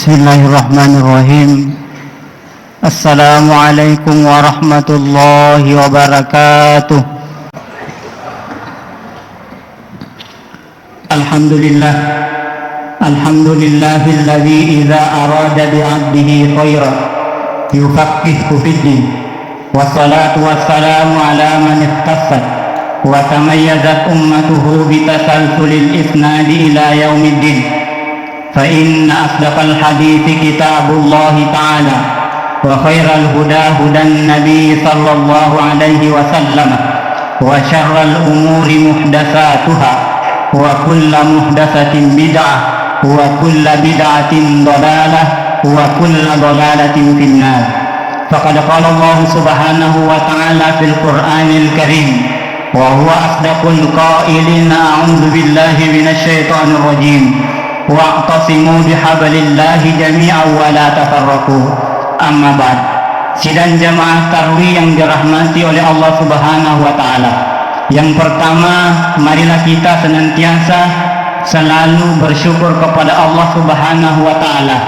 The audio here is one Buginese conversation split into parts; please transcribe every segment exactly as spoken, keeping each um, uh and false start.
Bismillahirrahmanirrahim. Assalamualaikum warahmatullahi wabarakatuh. Alhamdulillah. Alhamdulillahilladzi idza arada bi'abdihi khaira yufaqqihhu fid din. Wassalatu wassalamu ala man ikhtassat wa tamayyazat ummatuhu bitasalsulil isnadi ila yaumiddin. فإن أصدق الحديث كتاب الله تعالى، وخير الهدى هدى النبي صلى الله عليه وسلم، وشر الأمور محدثاتها، وكل محدثة بدعة، وكل بدعة ضلالة، وكل ضلالة في النار. فقد قال الله سبحانه وتعالى في القرآن الكريم، وهو أصدق القائلين: أعوذ بالله من الشيطان الرجيم. واعتصموا بحبل الله جميعا ولا تفرقوا. أما بعد. Sidang jamaah tarwih yang dirahmati oleh Allah Subhanahu wa Ta'ala. Yang pertama, marilah kita senantiasa selalu bersyukur kepada Allah Subhanahu wa Ta'ala,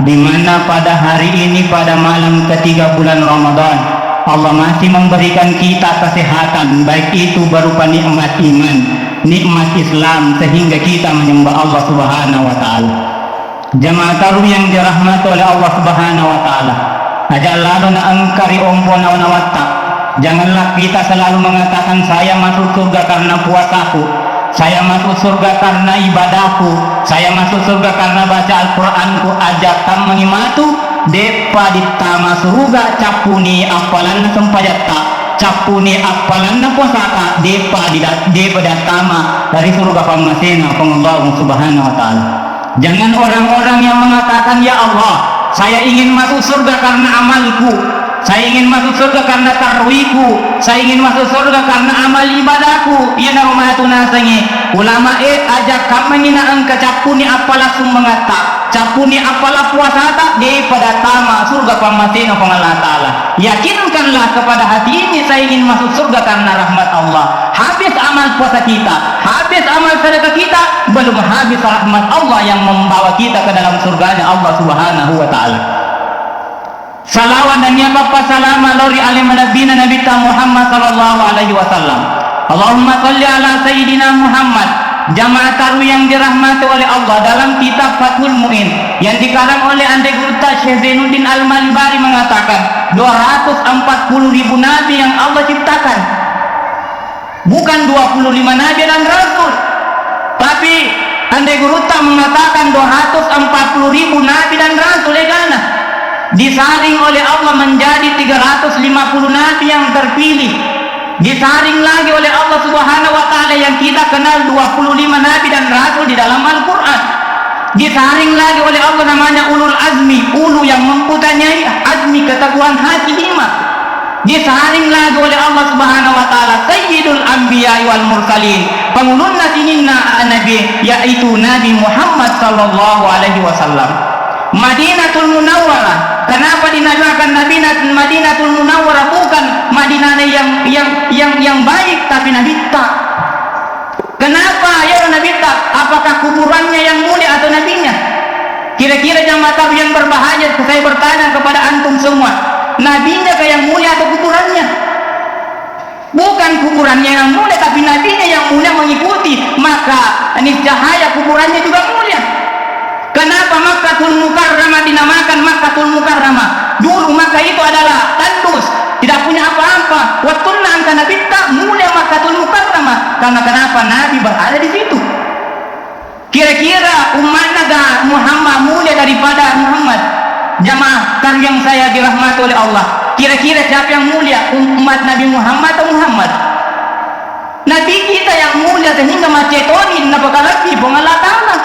di mana pada hari ini, pada malam ketiga bulan Ramadan, Allah masih memberikan kita kesehatan, baik itu berupa nikmat iman, nikmat Islam, sehingga kita menyembah Allah Subhanahu wa Ta'ala. Jamaah tarwih yang dirahmati oleh Allah Subhanahu wa Ta'ala, aja' lalo na engka ri ombo nawa-nawatta. Janganlah kita selalu mengatakan, "Saya masuk surga karena puasaku, saya masuk surga karena ibadahku, saya masuk surga karena baca Al-Quranku." Aja' tammengi matu, de'pa dittama suruga cappuni appalanna sempajatta, cappuni appalanna puasata, de'pa dida-, de'pa dattama ri suruga pammasena Puang Allah Subhanahu wa Ta'ala. Jangan orang-orang yang mengatakan, "Ya Allah, saya ingin masuk surga karena amalku, saya ingin masuk surga karena tarwihku, saya ingin masuk surga karena amal ibadahku." Iyanaro matu nasengnge ulamae, aja' kammengi na engka cappuni appala summengatta, cappuni appala puasata, de'pa dattama surga pammasena Puang Allah Ta'ala. Yakinkanlah kepada hati ini, saya ingin masuk surga karena rahmat Allah. Habis amal puasa kita, habis amal sedekah kita, belum habis rahmat Allah yang membawa kita ke dalam surganya Allah Subhanahu wa Ta'ala. Salawat dan iyapappa salama lao ri alena Nabitta Muhammad sallallahu alaihi wasallam. Allahumma salli ala Sayyidina Muhammad. Jamaah tarwih yang dirahmati oleh Allah, dalam kitab Fathul Mu'in yang dikarang oleh Ande Gurutta Syekh Zainuddin Al-Malibari mengatakan, dua ratus empat puluh ribu nabi yang Allah ciptakan. Bukan dua puluh lima nabi dan rasul. Tapi Ande Gurutta mengatakan dua ratus empat puluh ribu nabi dan rasul, egana. Disaring oleh Allah menjadi tiga ratus lima puluh nabi yang terpilih. Disaring lagi oleh Allah Subhanahu wa Ta'ala yang kita kenal dua puluh lima nabi dan rasul di dalam Al-Quran. Disaring lagi oleh Allah namanya ulul azmi, ulu yang mempunyai azmi, keteguhan hati, lima. Disaring lagi oleh Allah Subhanahu wa Ta'ala sayyidul anbiya wal mursalin, pangulunna sininna nabi, yaitu Nabi Muhammad sallallahu alaihi wasallam. Madinatul Munawwarah. Kenapa dinamakan Madinat-, Madinatul Munawwarah, bukan Madinah yang, yang, yang, yang baik, tapi Nabitta? Kenapa ya Nabitta? Apakah kuburannya yang mulia atau nabinya? Kira-kira jamaah tarwih yang berbahagia, saya bertanya kepada antum semua, nabinya kah yang mulia atau kuburannya? Bukan kuburannya yang mulia, tapi nabinya yang mulia mengikuti, maka niscaya kuburannya juga mulia. Kenapa Makkatul Mukarramah dinamakan Makkatul Mukarramah? Dulu Makkah itu adalah tandus, tidak punya apa-apa. Wattunna engka Nabitta, mulia Makkatul Mukarramah. Karena kenapa? Nabi berada di situ. Kira-kira umatna ga Muhammad mulia daripada Muhammad? Jamaah tarwih yang saya dirahmati oleh Allah, kira-kira siapa yang mulia, um-, umat Nabi Muhammad atau Muhammad? Nabi kita yang mulia sehingga macetoni napakalebbi Puang Allah Ta'ala.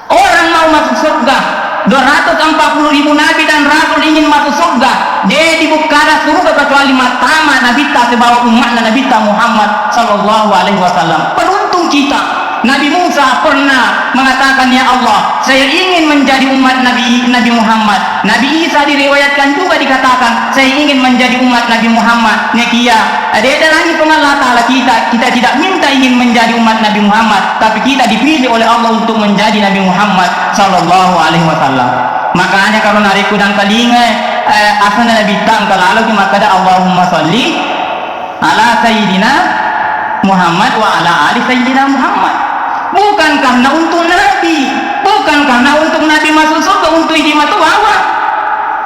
Orang mau masuk surga, dua ratus empat puluh ribu nabi dan rasul ingin masuk surga, de dibukkada surga kecuali mattama Nabitta sibawa umatna Nabitta Muhammad sallallahu alaihi wasallam. Beruntung kita. Nabi Musa pernah mengatakan, "Ya Allah, saya ingin menjadi umat Nabi, Nabi Muhammad." Nabi Isa diriwayatkan juga dikatakan, "Saya ingin menjadi umat Nabi Muhammad." Nekia, de dalangi Puang Allah Ta'ala kita, kita tidak minta ingin menjadi umat Nabi Muhammad, tapi kita dipilih oleh Allah untuk menjadi Nabi Muhammad sallallahu alaihi wasallam. Makanya kalau narekko dangkalinga, eh, asenna Nabitta, engka laloki makkeda, "Allahumma salli ala Sayyidina Muhammad wa ala ali Sayyidina Muhammad." Bukan karena untuk Nabi, bukan karena untuk Nabi masuk surga, untuk idi matu bawa.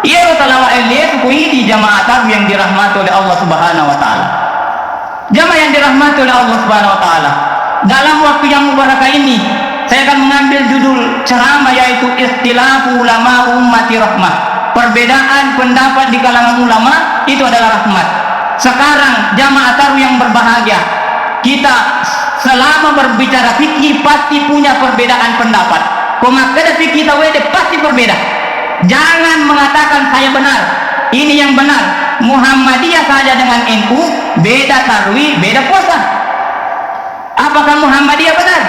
Iyaro salawat ellesu ko idi jamaah tabu yang dirahmati oleh Allah Subhanahu wa Ta'ala. Jamaah yang dirahmati oleh Allah Subhanahu wa Ta'ala, dalam waktu yang mubarakah ini, saya akan mengambil judul ceramah, yaitu Ikhtilafu Ulama Ummati Rahmah. Perbedaan pendapat di kalangan ulama itu adalah rahmat. Sekarang, jamaah taru yang berbahagia, kita selama berbicara fikih pasti punya perbedaan pendapat. Ko makkeda fikih tauwede pasti berbeda. Jangan mengatakan saya benar. Ini yang benar. Muhammadiyah saja dengan N U beda tarwi, beda puasa. Apakah Muhammadiyah benar?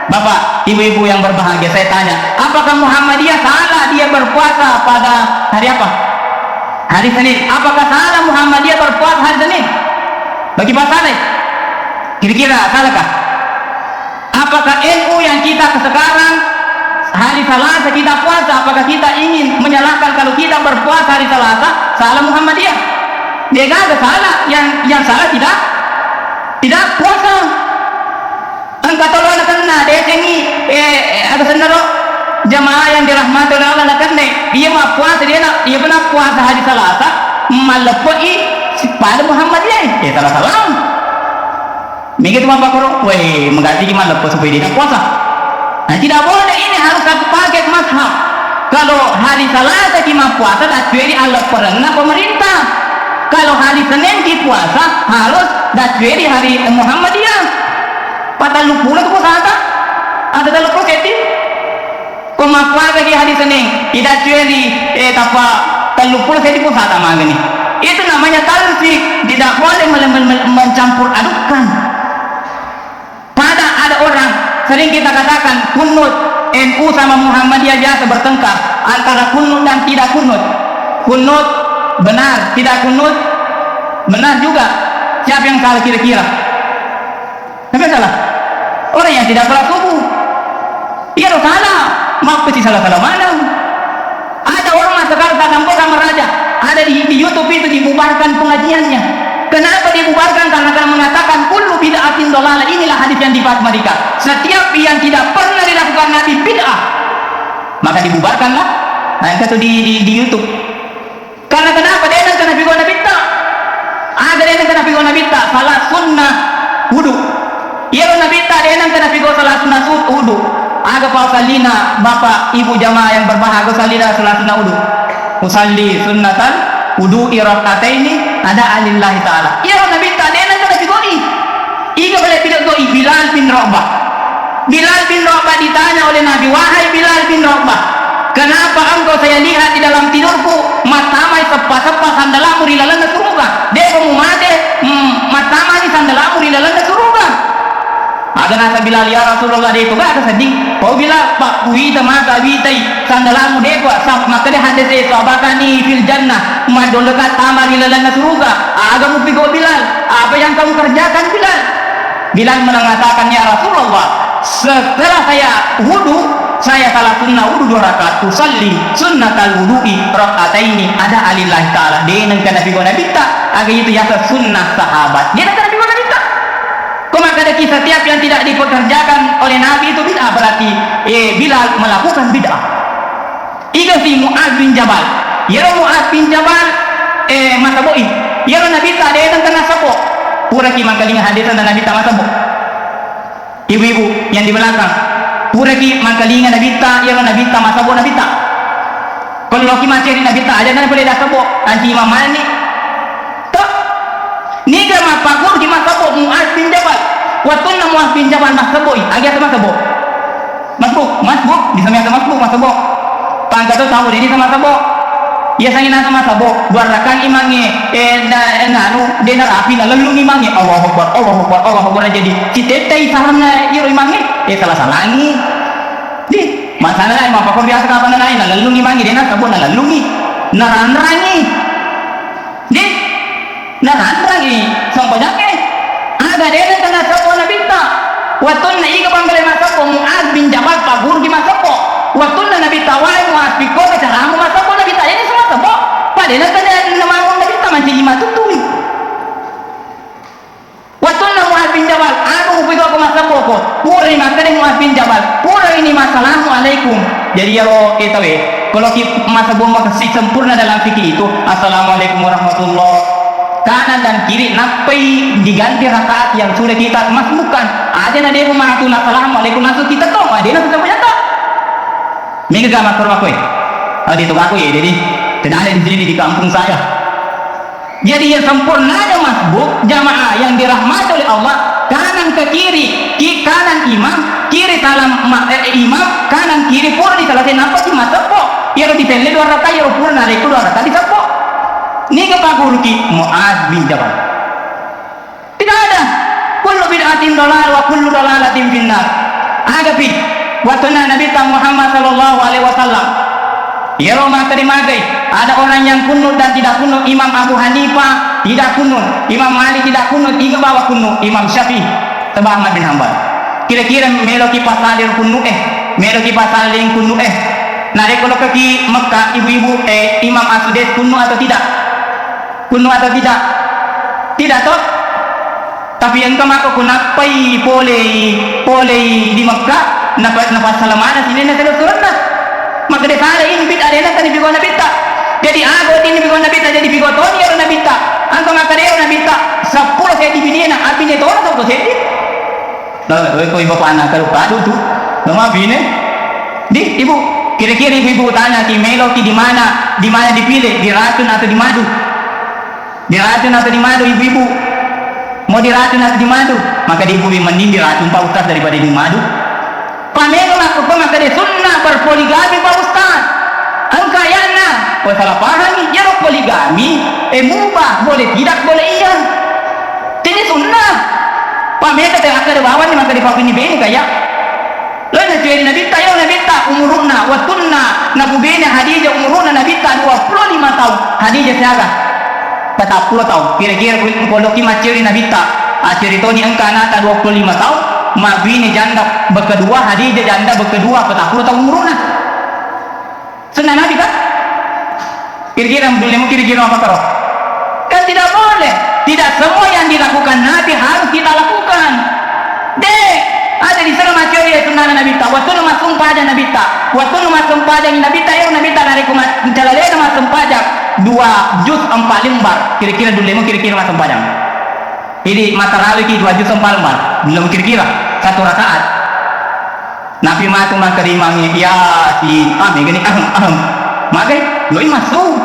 Bapak, ibu-ibu yang berbahagia, saya tanya, apakah Muhammadiyah salah dia berpuasa pada hari apa? Hari Senin. Apakah salah Muhammadiyah berpuasa hari Senin? Bagi Pak Saleh, kira-kira salahkah? Apakah N U yang kita sekarang hari Selasa kita puasa, apakah kita ingin menyalahkan kalau kita berpuasa hari Selasa, salah Muhammadiyah? Degaga salah, yang, yang salah tidak, tidak puasa. Engka tolo nakenna, decengi, eh, eh, aga sennaro, jamaah yang dirahmati oleh Allah nakenna, iya mappuasa, dia na-, iya pernah puasa hari Selasa, malleppe'i pada Muhammadiyah, eh, salah-salah. Mega tu mappakoro, weh, mengganti ki malleppe supaya dia puasa. Nah, tidak boleh, ini harus satu paket mazhab. Kalau hari Selasa ki mappuasa, daccueri allepperenna pemerintah. Kalau hari Senin ki puasa, harus daccueri hari Muhammadiyah. Patalluppulo tu puasata. Ada talluppulo seddi. Ko mappuasaki hari Senin, idaccueri, eh, tappa telluppulo seddi puasata magani. Itu namanya talfik, tidak boleh mele-, mele-, mencampur adukkan. Pada ada orang, sering kita katakan, kunut, N U sama Muhammadiyah biasa bertengkar antara kunut dan tidak kunut. Kunut benar, tidak kunut benar juga. Siapa yang salah kira-kira? Siapa yang salah? Orang yang tidak sholat subuh. Iyaro salah, mappesi salah-salah maneng. Ada ormas sekarang tak sampai sama raja. Ada di, di YouTube itu dibubarkan pengajiannya. Kenapa dibubarkan? Karena, karena mengatakan kullu bid'atin dolalah. Inilah hadis yang dibahas mereka. Setiap yang tidak pernah dilakukan Nabi bid'ah, maka dibubarkanlah. Nah, itu di, di, di YouTube. Karena kenapa? De' nengka napigau Nabitta. Aga de' nengka napigau Nabitta? Salat sunnah wudu. Iyaro Nabitta de' nengka napigau salat sunnah su-, wudu. Aga pa usallina, Bapak Ibu jamaah yang berbahagia, usallina salat sunnah wudu? Usalli sunnatal wudu'i rak'ataini ada'an lillahi ta'ala. Iyaro Nabitta de' nengka napigau'i. Iga pale pigau'i? Bilal bin Rabah. Bilal bin Rabah ditanya oleh Nabi, "Wahai Bilal bin Rabah, kenapa engkau saya lihat di dalam tidurku mattamai seppa-seppa sandalamu ri lalenna suruga? De'ko mumate, mm, mattamani sandalamu ri lalenna suruga?" Aga nasa Bilal, "Ya Rasulullah, de'ko gaga sedding." "Oh Bilal, pakkuita mata witai sandalamu de'ko, sa-, makkeda hadese, sabakani fil jannah, maddolleka tama ri lalenna suruga." Aga mupigau Bilal? Apa yang kamu kerjakan Bilal? Bilal mengatakan, "Ya Rasulullah, setelah saya wudu, saya salat sunnah wudu dua rakaat, usalli sunnatal wudu'i rak'ataini ada'an lillahi ta'ala." De' nengka napigau Nabitta, aga itu yaseng sunnah sahabat. De' nengka napigau Nabitta. Ko makkadaki setiap yang tidak dipekerjakan oleh Nabi itu bid'ah, berarti, eh, Bilal melakukan bid'ah. Iga si Mu'adz bin Jabal. Iyaro Mu'adz bin Jabal, eh, masaboi. Iyaro Nabitta de' nengka nasabo. Puraki mangkalinga hadis tentang Nabitta masabo. Ibu-ibu yang di belakang, puraki mangkalinga Nabitta, iyaro Nabitta masabo Nabitta. Kalau loki maceri Nabitta aja, na pole dasabo, anci Imam Malik ni. To. Niga mappaguru ki masabo Mu'adz bin Jabal. Wattunna Mu'adz bin Jabal massaboi, aga yaseng massabo? Masbuk, masbuk, bisa yaseng masbuk, massabo. Pangka to tau de' nisa massabo. Iya sangi nasa massabo, dua rakang imangnge, eh, na, eh, nanu, de' narapi, nalellung imangnge. Allahu Akbar, Allahu Akbar, Allahu Akbar. Jadi, sitettai saranna iro imangnge, eh, salah-salangi. Di, masana lai mappakoro biasa kapang nalai, nalellung imangnge, de' nassabo, nalellungi. Naranrangi. Di, naranrangi sempajangnge. Aga de' nengka nasabo Nabitta. Wettunna iga panggale massebbo, Muaz bin Jabal pagguruki massebbo. Wettunna Nabitta wae, Muaz, pikkoga caramu massebbo? Nabitta, "Dena semassebbo." Padena tena namangung Nabitta, mancaji matuttui. Wettunna Muaz bin Jabal, "Anu, upigauko massebboko?" Purani makkeda Muaz bin Jabal, "Purani ni, assalamu alaikum." Jadi iyaro, eh, tauwe, kalau ki massebbo makessing sempurna dalam fikih itu, "Assalamualaikum warahmatullah." Kanan dan kiri nappai diganti rakaat yang sudah kita masbukkan. Aja na depa matu na assalamualaikum langsung kita tong, aja na sudah punya tak. Mega gak makkoro aku, eh? Oh, di toko aku ya, jadi tidak ada di sini di kampung saya. Jadi, yang sempurnanya masbuk, jamaah yang dirahmati oleh Allah, kanan ke kiri, ki-, kanan imam, kiri salam ma-, eh, imam, kanan kiri pura diselesai, nappa ki massebbo. Iyaro dipelle dua rakaat, iyaro pura narekko dua rakaat disebbo. Niga pagguruki? Muaz bin Jabal. Tidak ada. Kullu bid'atin dhalal wa kullu dhalalatin finnar. Agapi, wattunna Nabitta Muhammad sallallahu alaihi wasallam, iyaro makkeda magai, ada orang yang kunut dan tidak kunut, Imam Abu Hanifah tidak kunut, Imam Malik tidak kunut, iga bawa kunut? Imam Syafi'i, sebab Ahmad bin Hanbal. Kira-kira meloki pasalin kunut, eh, meloki pasalin kunut, eh. Narekko lokki Mekah, ibu-ibu, eh, Imam As-Sudais kunut atau tidak? Kunut atau tidak? Tidak, toh? Tapi engka mako kunappai polei, polei di Mekah, napa-, napassalamana sininna selo surenna. Makkeda sala ini bid'ah, de nakkani pigau Nabitta. Jadi aga wedding pigau Nabitta, jadi pigau toni ero Nabitta. Engka makkeda ero Nabitta, seppulo seddi binena, abine tona seppulo seddi. Nah, weko ibu anak kalau kadu tu, nama bine. Di, ibu, kira-kira ibu-ibu tanya ki, meloki di mana, di mana dipilih, di racun atau di madu? Diracun atau di madu, ibu-ibu? Mau diracun atau di madu? Maka di ibu mending diracun, Pak Ustaz, daripada di madu. Pamelo nakko maka de sunnah berpoligami, Pak Ustaz. Engka ayana, kau salah pahami, jero poligami, eh, mubah, boleh tidak, boleh iya. Jadi sunnah. Pamelo te akka de bawang ni maka de papini bene kaya. Loi nacueri Nabitta, iyaro Nabitta umuru'na, wettunna napubene Hadijah umuru'na Nabitta dua puluh lima taung. Hadijah siaga? Patappulo taung. Kira-kira ku-, ku loki maccueri Nabitta, accueri toni engka anata dua puluh lima taung, mabbine janda bekedua, Hadijah janda bekedua, patappulo taung umuru'na. Sunnah Nabi kan? Kira-kira, bullemu kira-kira apa karo? Kan tidak boleh. Tidak semua yang dilakukan Nabi harus kita lakukan. De, ada di sana macam ya sunnah Nabitta. Waktu nu massumpajang Nabitta. Waktu nu massumpajang Nabitta, ya Nabitta dari kumat, mencalale massumpajang. Dua juz empat lembar. Kira-kira bullemu kira-kira massumpajang. Jadi, matarawiki dua juz empat lembar. Bullemu kira-kira. Satu rakaat. Napi matu makkeda imangnge, "Yasin." Ah, megani, ahem, ahem. Magai, loi massu.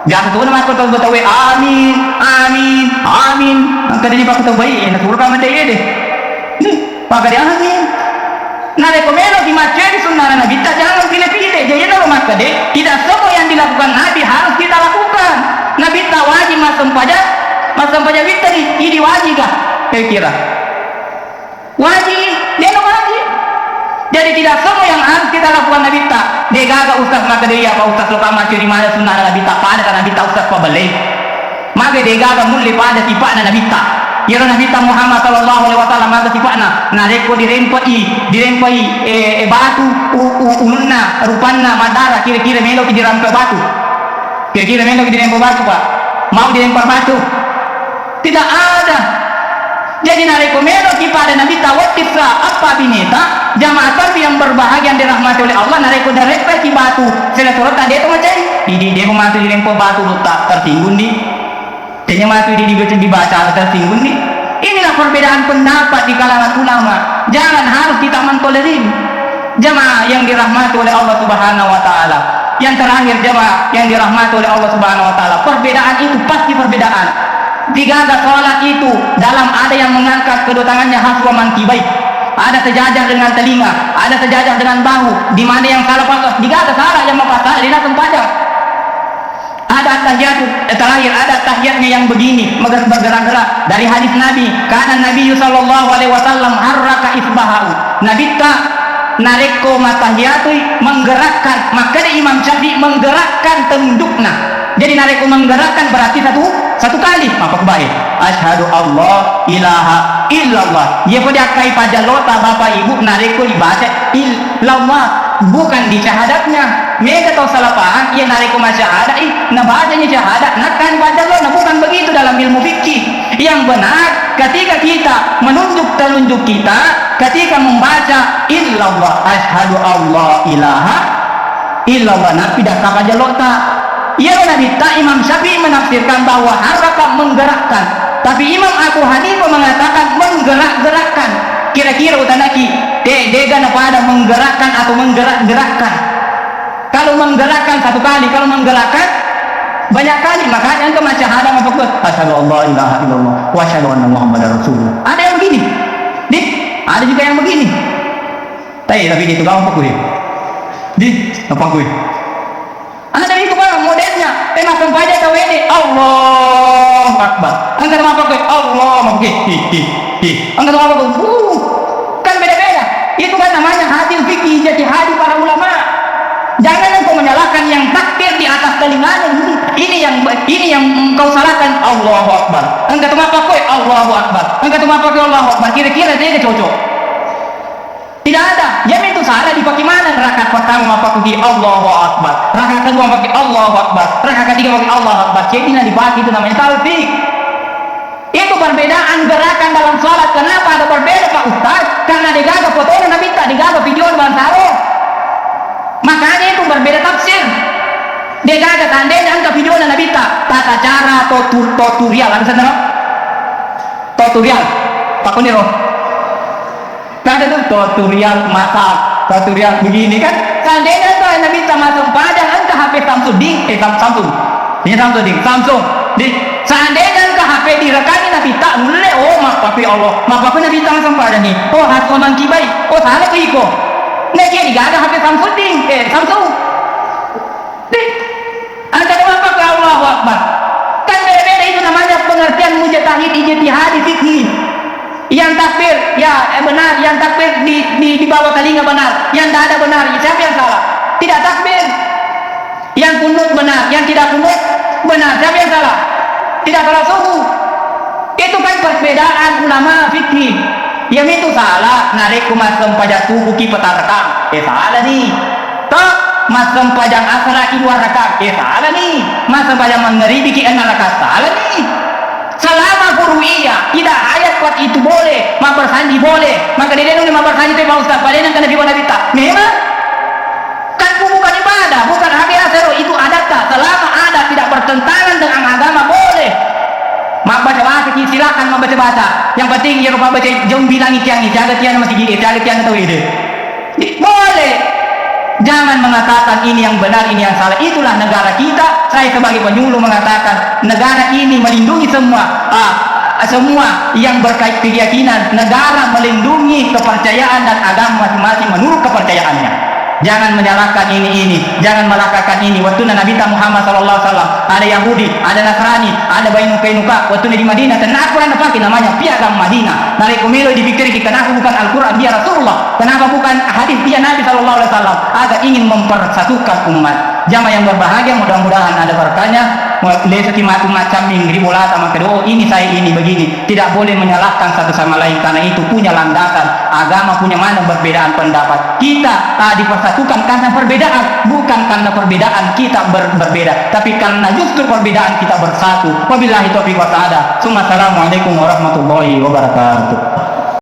Biasa tu na makkeda tau Betawi, "Amin, amin, amin." Engka deni pakkeda tau bai, eh, na suruh ka mendai ede. Nih, makkeda, "Amin." Narekko melo ki maccueri sunnana Nabitta, jangan pilih-pilih. Jadi, na makkeda, tidak semua yang dilakukan Nabi harus kita lakukan. Nabitta wajib massempajang, massempajang witteri, idi wajib kah? Kira-kira. Wajib, dena wajib. Jadi tidak semua yang harus kita lakukan Nabitta. Degaga ustaz makkeda, "Iya, Pak Ustaz, lo kamma curi mana sunnah Nabitta, pada kan Nabitta ustaz pabelei." Maka degaga mulle pada sifa'na Nabitta. Iyaro Nabitta Muhammad sallallahu alaihi wasallam maka sifa'na. Narekko dirempe'i, dirempe'i, eh, eh, batu, u-, u-, ulunna, rupanna, madara, kira-kira meloki dirempe batu. Kira-kira meloki dirempe batu, Pak. Mau dirempe batu. Tidak ada. Jadi, narekko meloki pada Nabitta wettissa appa bineta, jamaah tarwih yang berbahagia yang dirahmati oleh Allah, narekko dareppaki batu sela sorotta, de to macai. Idi, de matu dirempo batu rutta, tersinggung di. Tanya matu di, dibaca, dibaca, tersinggung di. Inilah perbedaan pendapat di kalangan ulama. Jangan harus kita mentolerir. Jamaah yang dirahmati oleh Allah Subhanahu wa Ta'ala. Yang terakhir, jamaah yang dirahmati oleh Allah Subhanahu wa Ta'ala, perbedaan itu pasti perbedaan. Degaga salat itu dalam ada yang mengangkat kedua tangannya haswa mankibai, ada sejajar dengan telinga, ada sejajar dengan bahu, di mana yang salah, Pak? Degaga salah, yang mapasala dena sempajang. Ada tahiyat, eh, terakhir, ada tahiyatnya yang begini, meger-, bergerak-gerak. Dari hadis Nabi, kana Nabi sallallahu alaihi wasallam harraka isbahahu. Nabitta narekko matahiyatui menggerakkan, makkeda Imam Syafi'i, menggerakkan telunjukna. Jadi narekko menggerakkan berarti satu, satu kali. Apa kubae? Asyhadu Allah ilaha illallah. Iya ko diakkai pajallota Bapak Ibu narekko dibaca illallah, bukan di syahadatnya. Mega tau salah paham, iya narekko masyahadai, nabacanya syahadat, nakkan pajallona. Bukan begitu dalam ilmu fikih. Yang benar, ketika kita menunjuk telunjuk kita, ketika membaca illallah, asyhadu Allah ilaha illallah, nappi dakka pajallota. Iyaro nabitta Imam Syafi'i menafsirkan bahwa haraka menggerakkan. Tapi Imam Abu Hanifah mengatakan menggerak-gerakkan. Kira-kira utanaki, de, dega napada menggerakkan atau menggerak-gerakkan. Kalau menggerakkan satu kali, kalau menggerakkan banyak kali, makanya engka maca hadang apa kuat. Asyhadu an la ilaha illallah wa asyhadu anna Muhammadar Rasulullah. Ada yang begini. Nih, ada juga yang begini. Tapi, tapi itu kamu apa kuat? Di, apa kuat? Anak dari itu kan modelnya, eh, makan pajak kau ini, Allahu Akbar. Angkat apa kuat? Allah, apa kuat? Hi, hi, hi. Angkat apa kuat? Uh, kan beda-beda. Itu kan namanya hasil fikih ijtihadi para ulama. Jangan engkau menyalahkan yang takbir di atas telinganya. Ini yang ini yang engkau salahkan. Allahu Akbar. Engkau tuh apa koi? Allahu Akbar. Engkau tuh apa koi? Allahu Akbar. Kira-kira dia cocok. Tidak ada. Jadi itu salah dipakai mana? Rakaat pertama mappakuki Allahu Akbar. Rakaat kedua mappakuki Allahu Akbar. Rakaat ketiga mappakuki Allahu Akbar. Jadi yang dipakai itu namanya talfik. Itu perbedaan gerakan dalam salat. Kenapa ada berbeda, Pak Ustaz? Karena degaga fotona Nabitta, degaga video bangsaro. Makanya itu berbeda tafsir. Degaga, seandainya engka videona Nabitta, tata cara tutu-, tutorial, ada sana? Tutorial. Pakuni ro. Kan ada tuh tutorial masak, tutorial begini kan. Seandainya tuh Nabitta massempajang, engka H P Samsudin, eh, Sam-, Samsung. Ini Samsudin, Samsung. Di, seandainya engka H P direkangi Nabitta, mulle, oh, mappapi Allah, mappapi Nabitta massempajang nih. Oh, harus mangkibai. Oh, salah ke iko. Nah, jadi gak ada H P Samsudin, eh, Samsung. Deh, angka dua apa ke Allahu Akbar? Kan beda-beda itu namanya pengertian mujtahid ijtihadi fikih. Yang takbir, ya, eh, benar. Yang takbir di, di, di bawah telinga benar. Yang tidak ada benar. Siapa yang salah? Tidak takbir. Yang kunut benar. Yang tidak kunut benar. Siapa yang salah? Tidak salah subuh. Itu kan perbedaan ulama fikih. Yang itu salah. Narekko massempajang subuh ki petarekang. Eh, salah nih. Toh, massempajang asaraki dua rakaat, eh, salani. Massempajang mangngeribiki enna rakaat, salani. Selama furu'iyah, tidak ayat kuat itu boleh, mabbersanji boleh. Maka dia nuni mabbersanji tu Pak Ustaz, padahal yang kena jiwa Nabi tak. Memang kan itu bukan ibadah, bukan H B A sero, itu adatta. Selama ada tidak bertentangan dengan agama, boleh. Mabbaca-baca ki, silakan mabbaca-baca. Yang penting, ya, rupa baca jombi langit tiang, tiaga tiang masih gigi, tiaga tiang tahu ide. Boleh. Jangan mengatakan ini yang benar, ini yang salah. Itulah negara kita. Saya sebagai penyuluh mengatakan negara ini melindungi semua, ah, semua yang berkait keyakinan. Negara melindungi kepercayaan dan agama masing-masing menurut kepercayaannya. Jangan menyalahkan ini, ini. Jangan menyalahkan ini. Waktu Nabi Muhammad sallallahu alaihi wasallam, ada Yahudi, ada Nasrani, ada Banu Qainuqa. Waktu di Madinah, tenang Quran pakai namanya piagam Madinah. Narekko melo dipikkiriki, kenapa bukan Al-Quran dia Rasulullah? Kenapa bukan hadis dia Nabi sallallahu alaihi wasallam? Agar ingin mempersatukan umat. Jamaah yang berbahagia, mudah-mudahan ada berkahnya. Lesuki matu macam mingri bolata maka, oh, ini saya ini begini. Tidak boleh menyalahkan satu sama lain karena itu punya landasan agama, punya mana perbedaan pendapat. Kita, ah, dipersatukan karena perbedaan, bukan karena perbedaan kita ber-, berbeda, tapi karena justru perbedaan kita bersatu. Wabillahi taufiq wa sa'adah. Summa assalamualaikum warahmatullahi wabarakatuh.